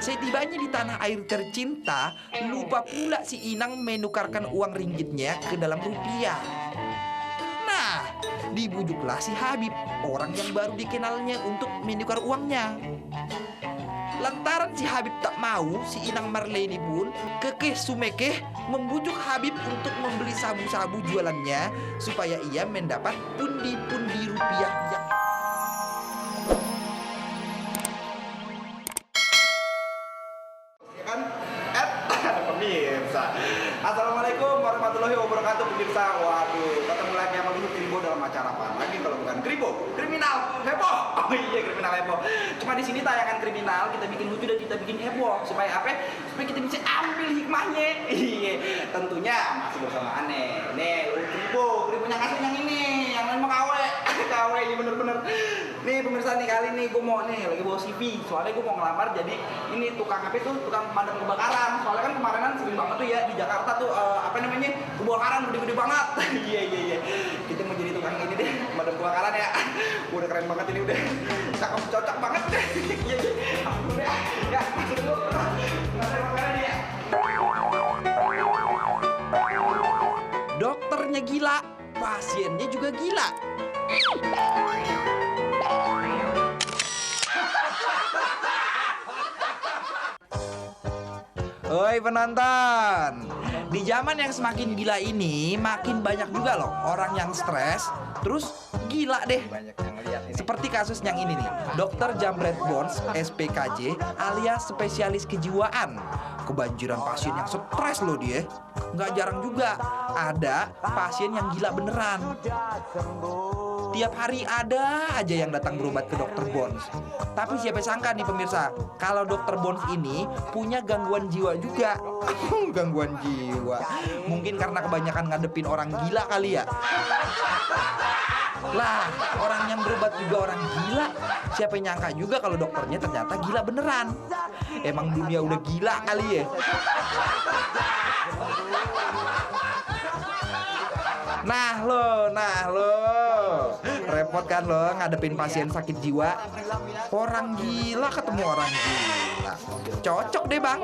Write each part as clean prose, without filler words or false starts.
Setibanya di tanah air tercinta, lupa pula si Inang menukarkan uang ringgitnya ke dalam rupiah. Nah, dibujuklah si Habib, orang yang baru dikenalnya, untuk menukar uangnya. Lantaran si Habib tak mau, si Inang Marleni pun kekeh sumekeh membujuk Habib untuk membeli sabu-sabu jualannya supaya ia mendapat pundi-pundi rupiah yang... Pemirsa, assalamualaikum warahmatullahi wabarakatuh pemirsa. Waduh, ketemu lagi sama Luhut Kribo dalam acara apa lagi kalau bukan Kribo kriminal heboh. Oh iya, kriminal heboh. Cuma di sini tayangan kriminal kita bikin lucu dan kita bikin heboh supaya apa? Supaya kita bisa ambil hikmahnya. Iya, tentunya masih bersama Ane. Nih, Luhut Kribonya kasih yang ini, yang lain mau kawe. Kawe ini bener-bener. Nih pemirsa, nih kali nih gue mau nih lagi bawa CV. Soalnya gue mau ngelamar jadi ini tukang apa itu? Tukang pemadam kebakaran. Soalnya kan kemarin sering banget tuh ya di Jakarta tuh apa namanya, kebakaran gede-gede banget. Iya kita mau jadi tukang ini deh, pemadam kebakaran ya. Udah keren banget ini, udah cakep, cocok banget deh. Iya aku deh ya, masuk dulu pemadam kebakaran ya. Dokternya gila, pasiennya juga gila. Oi penonton, di zaman yang semakin gila ini makin banyak juga loh orang yang stres terus gila deh. Banyak yang lihat ini. Seperti kasus yang ini nih, Dr. Jamret Bons, SPKJ alias spesialis kejiwaan. Kebanjiran pasien yang stres loh dia. Nggak jarang juga ada pasien yang gila beneran. Tiap hari ada aja yang datang berobat ke Dr. Bons. Tapi siapa sangka nih pemirsa, kalau Dr. Bons ini punya gangguan jiwa juga. Gangguan jiwa. Mungkin karena kebanyakan ngadepin orang gila kali ya. Lah, orang yang berobat juga orang gila. Siapa yang nyangka juga kalau dokternya ternyata gila beneran. Emang dunia udah gila kali ya. Nah lo, repot kan lo ngadepin pasien sakit jiwa. Orang gila ketemu orang gila, cocok deh bang.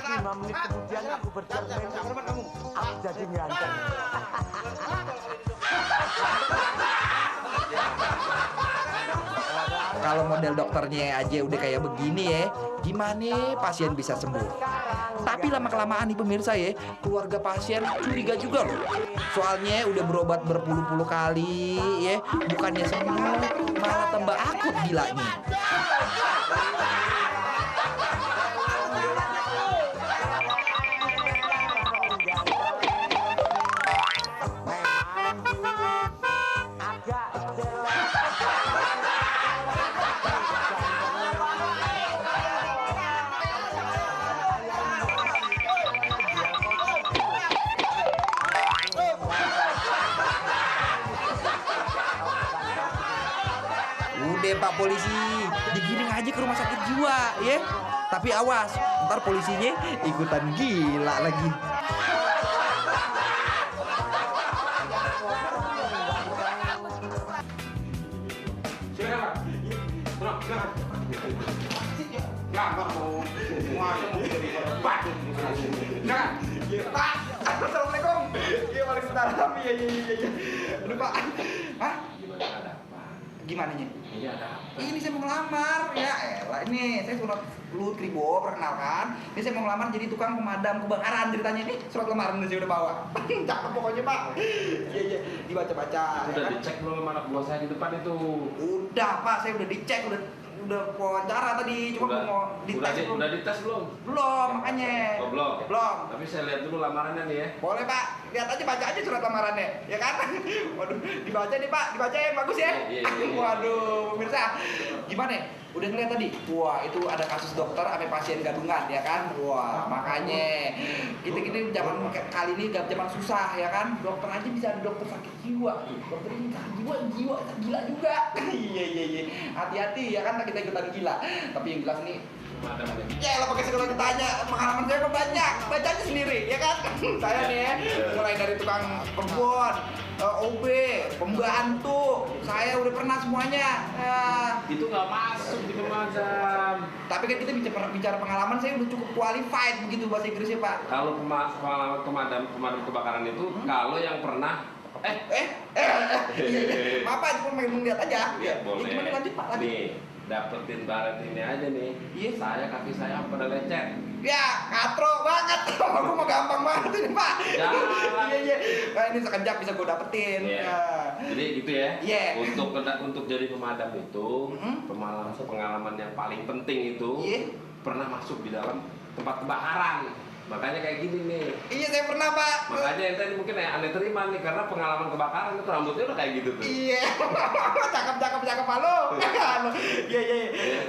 Lima menit kemudian aku berjalan, aku jadi ganteng. Kalau model dokternya aja udah kayak begini ya, gimana pasien bisa sembuh? Tapi lama-kelamaan nih pemirsa ya, keluarga pasien curiga juga loh. Soalnya udah berobat berpuluh-puluh kali ya, bukannya sembuh, malah tambah akut gilanya. Udah Pak Polisi, digiring aja ke rumah sakit jiwa ya. Tapi awas, ntar polisinya ikutan gila lagi. Assalamualaikum. Iya, waalaikumsalam. Iya. Aduh Pak. Hah? Gimana nya? Iya, ada apa? Ini saya mau ngelamar. Ya elah, ini saya surat Luhut Kribo, perkenalkan. Ini saya mau ngelamar jadi tukang pemadam kebakaran ceritanya nih. Surat lamaran saya udah bawa. Cakep pokoknya Pak. Iya, dibaca-baca. Udah ya kan? dicek belum anak buah saya di depan itu? Udah Pak, saya udah dicek, udah wawancara tadi, cuma mau dites udah dites belum? Belum, makanya. Oh, belum. Belum. Tapi saya lihat dulu lamarannya nih ya. Boleh Pak, lihat aja, baca aja surat lamarannya, ya kan? Waduh, dibaca nih Pak, dibaca yang bagus ya. Iya. Waduh, pemirsa, gimana? Udah ngeliat tadi? Wah, itu ada kasus dokter sampai pasien gadungan, ya kan? Wah, makanya kita zaman kali ini zaman susah, ya kan? Dokter aja bisa ada dokter sakit jiwa. Dokter ini sakit jiwa gila juga. Iya. Hati-hati ya kan, kita ikutan gila. Tapi yang jelas nih, ya lah pakai segala ditanya, pengalaman saya kok banyak, baca aja sendiri, ya kan? Saya nih ya, mulai dari tukang kebun, OB, pembantu, saya udah pernah semuanya. Itu nggak masuk di pemadam. Tapi kan kita bicara pengalaman, saya udah cukup qualified begitu bahasa Inggrisnya Pak. Kalau pengalaman pemadam kebakaran itu, kalau yang pernah Maaf Pak, cuma pengen lihat aja. Ya, boleh. Gimana lanjut Pak? Lanjut. Nih, dapetin baret ini aja nih. Iya. Saya kaki saya pada lecet. Ya, katro banget. Aku mah gampang banget ini Pak. Jangan. Iya. Nah, ini sekejap bisa gue dapetin. Iya. Ya. Jadi gitu ya. Iya. Untuk jadi pemadam itu, pengalaman yang paling penting itu Iya. pernah masuk di dalam tempat kebakaran. Makanya kayak gini nih. Iya, saya pernah Pak. Makanya ente mungkin aneh terima nih karena pengalaman kebakaran itu rambutnya udah kayak gitu tuh. Iya. Cakep halo. Iya.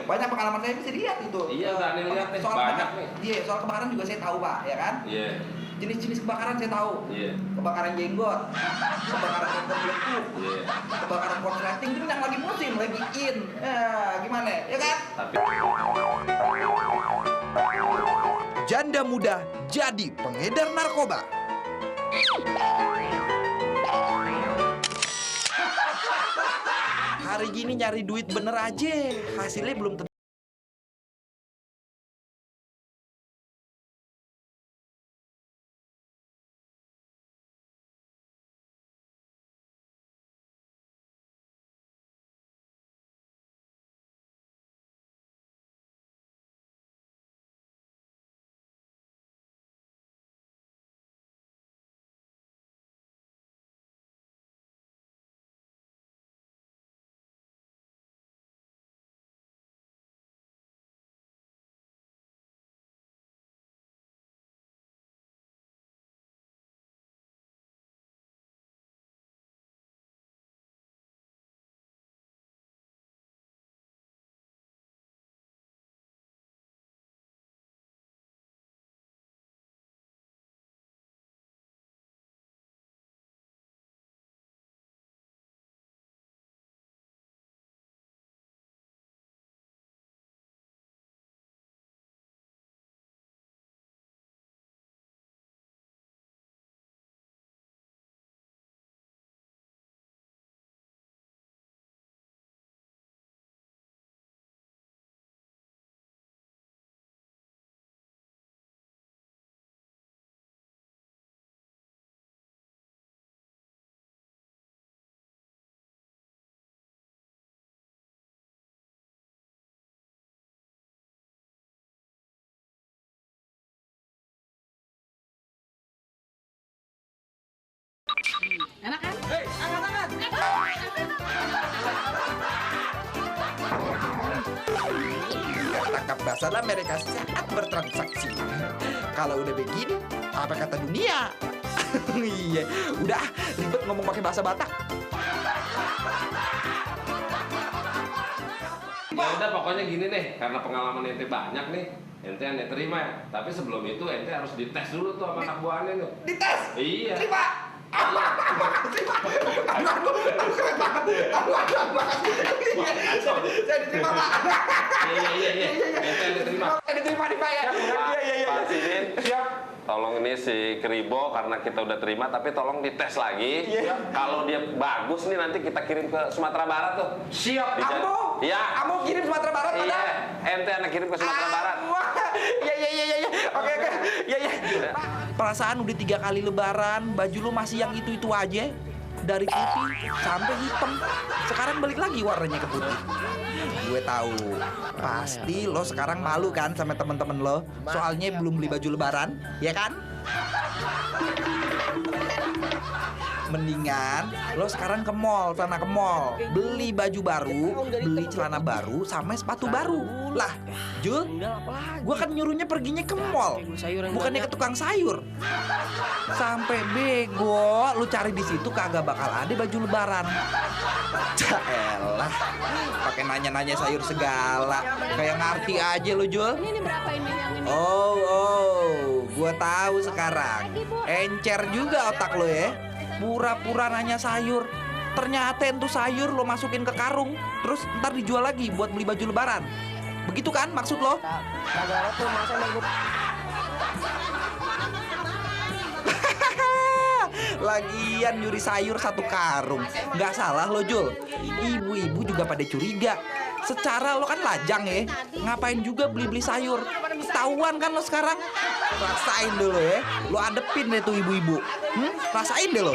Banyak pengalaman saya bisa lihat itu. Iya, udah aneh lihat nih. Soal Banyak kebakaran. nih. Iya, soal kebakaran juga saya tahu Pak, ya kan? Iya. Jenis-jenis kebakaran saya tahu. Iya. Kebakaran jenggot, kebakaran jenggot melepuh, Iya. kebakaran korsleting itu yang lagi musim, lagi in. Gimana? Ya kan? Tapi Janda muda jadi pengedar narkoba. Hari gini nyari duit bener aja, hasilnya belum tentu. Enak kan? Tangkap basah Amerika saat bertransaksi. Kalau udah begini, apa kata dunia? Iya, udah ribet ngomong pakai bahasa Batak. ya udah pokoknya gini nih, karena pengalaman ente banyak nih, ente aneh terima ya. Tapi sebelum itu ente harus dites dulu tuh sama anak buahnya nih. Dites. Iya. Terima. Aduh, keren banget. Saya diterima Pak. Iya. Ente diterima. Saya diterima nih Pak ya. Iya. Pak Sidin, Siap. tolong ini si Kribo karena kita udah terima, tapi tolong dites lagi. Iya. Kalau dia bagus nih nanti kita kirim ke Sumatera Barat tuh. Siap. Dijan- Kamu? Iya. Kamu kirim Sumatera Barat Iya. Pak? Ente anak kirim ke Sumatera Barat. Iya. Oke. Iya. Perasaan udah 3 kali lebaran, baju lu masih yang itu-itu aja. Dari putih sampai hitam. Sekarang balik lagi warnanya ke putih. Gue tahu, pasti lo sekarang malu kan sama temen-temen lo. Soalnya belum beli baju lebaran, ya kan? Mendingan lo sekarang ke mall, sana ke mall, beli baju baru, beli celana baru, sama sepatu baru. Lah, Jul, gua kan nyuruhnya perginya ke mall, bukannya ke tukang sayur. Sampai bego, lu cari di situ kagak bakal ada baju lebaran. Caelah, pakai nanya-nanya sayur segala, kayak ngerti aja lu, Jul. Ini berapa ini yang ini? Oh, gua tahu sekarang. Encer juga otak lo ya. Pura-pura nanya sayur. Ternyata itu sayur lo masukin ke karung, terus ntar dijual lagi buat beli baju lebaran. Begitu kan maksud lo? Kagak tuh masa Lagian nyuri sayur 1 karung. Nggak salah lo, Jul. Ibu-ibu juga pada curiga. Secara lo kan lajang ya. Ngapain juga beli-beli sayur? Ketahuan kan lo sekarang? Rasain dulu ya. Lo adepin deh tuh ibu-ibu. Rasain deh lo.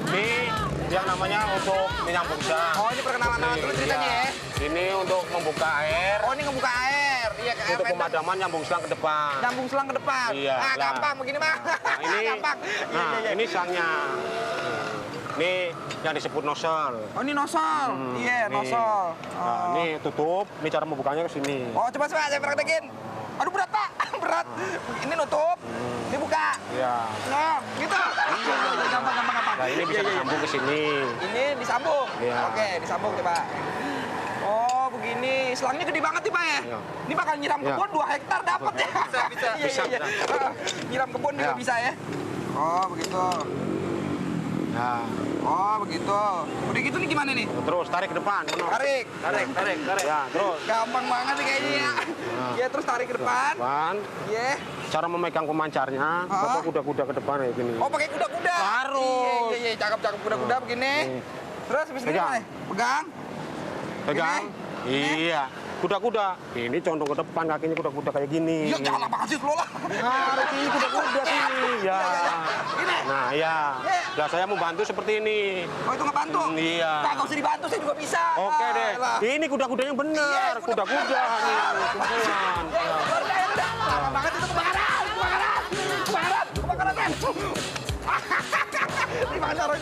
Ini yang namanya untuk menyambung gas. Oh, ini perkenalan awal dulu ceritanya ya. Ini untuk membuka air. Oh, ini ngebuka air. Iya, kayak Untuk air pemadaman nyambung selang ke depan. nyambung selang ke depan. Iya, Ah, lah. gampang begini mah. Nah, ini, gampang. Iya, nah, iya, iya. ini selangnya. Ini yang disebut nozzle. Oh, ini nosol. Iya, Nih. nosol. Nah, ini tutup. Ini cara membukanya ke sini. Oh, coba saya praktekin. Aduh, berat, Pak. Berat. Ini nutup. Ini buka. Ya. Nah, gitu. Iya, gampang. Nah, ini bisa Iya, iya, iya. disambung ke sini. Ini disambung. Iya. Oke, disambung coba. Oh, begini. Selangnya gede banget nih, Pak ya. Iya. Ini bakal nyiram Iya. kebun 2 hektar dapat ya. Bisa. Bisa. Nyiram kebun juga Iya. bisa ya. Oh, begitu. Nah, Oh, begitu. Udah gitu nih gimana nih? terus tarik ke depan. Benar. Tarik. Ya, terus. Gampang banget nih kayaknya ya. Iya, terus tarik ke depan. Depan. Iya. Cara memegang pemancarnya, bawa kuda-kuda ke depan kayak gini. Oh, pakai kuda-kuda. Harus. Iya, cakep kuda-kuda begini. Terus habis ini Pegang. gimana? Pegang. Pegang. Ini. Iya. Kuda-kuda. Ini condong ke depan, kakinya kuda-kuda kayak gini. Iya, jangan apa sih lo lah. Harus ini kuda-kuda sini. Ya. Ini. Nah, ya. Nah, saya mau bantu seperti ini. Oh, itu ngebantu? Iya. Kagak usah dibantu, saya juga bisa. Oke Ah, deh. elah. Ini kuda-kudanya bener. Iya, Kuda-kuda nih. Kumpulan. Udah. Lama banget itu kebakaran. Men. Gimana cara?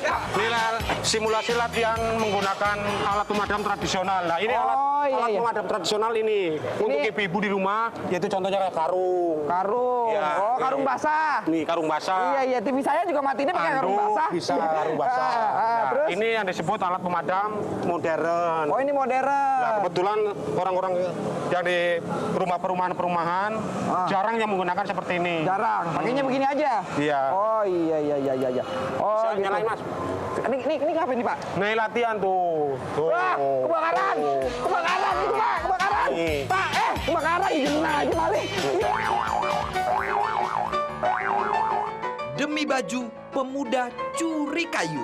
Ya. Inilah simulasi latihan menggunakan alat pemadam tradisional. Nah, ini alat iya. pemadam tradisional ini. Untuk ibu-ibu di rumah, yaitu contohnya kayak karung. Karung. Iya. Oh, karung basah. Nih, karung basah. Iya, TV saya juga matinya pakai karung Anduk, basah. bisa karung basah. Nah, Terus? ini yang disebut alat pemadam modern. Oh, ini modern. Nah, kebetulan orang-orang yang di rumah perumahan jarang yang menggunakan seperti ini. Jarang. Pakainya begini aja. Iya. Oh, iya. Oh, Bisa gitu. nyalain, Mas. Ini ngapain nih, Pak? Nih latihan tuh. Tuh. Wah, kebakaran. Tuh. Kebakaran itu, Pak. Kebakaran. Nih. Pak, kebakaran. Izin aja balik. Demi baju, pemuda curi kayu.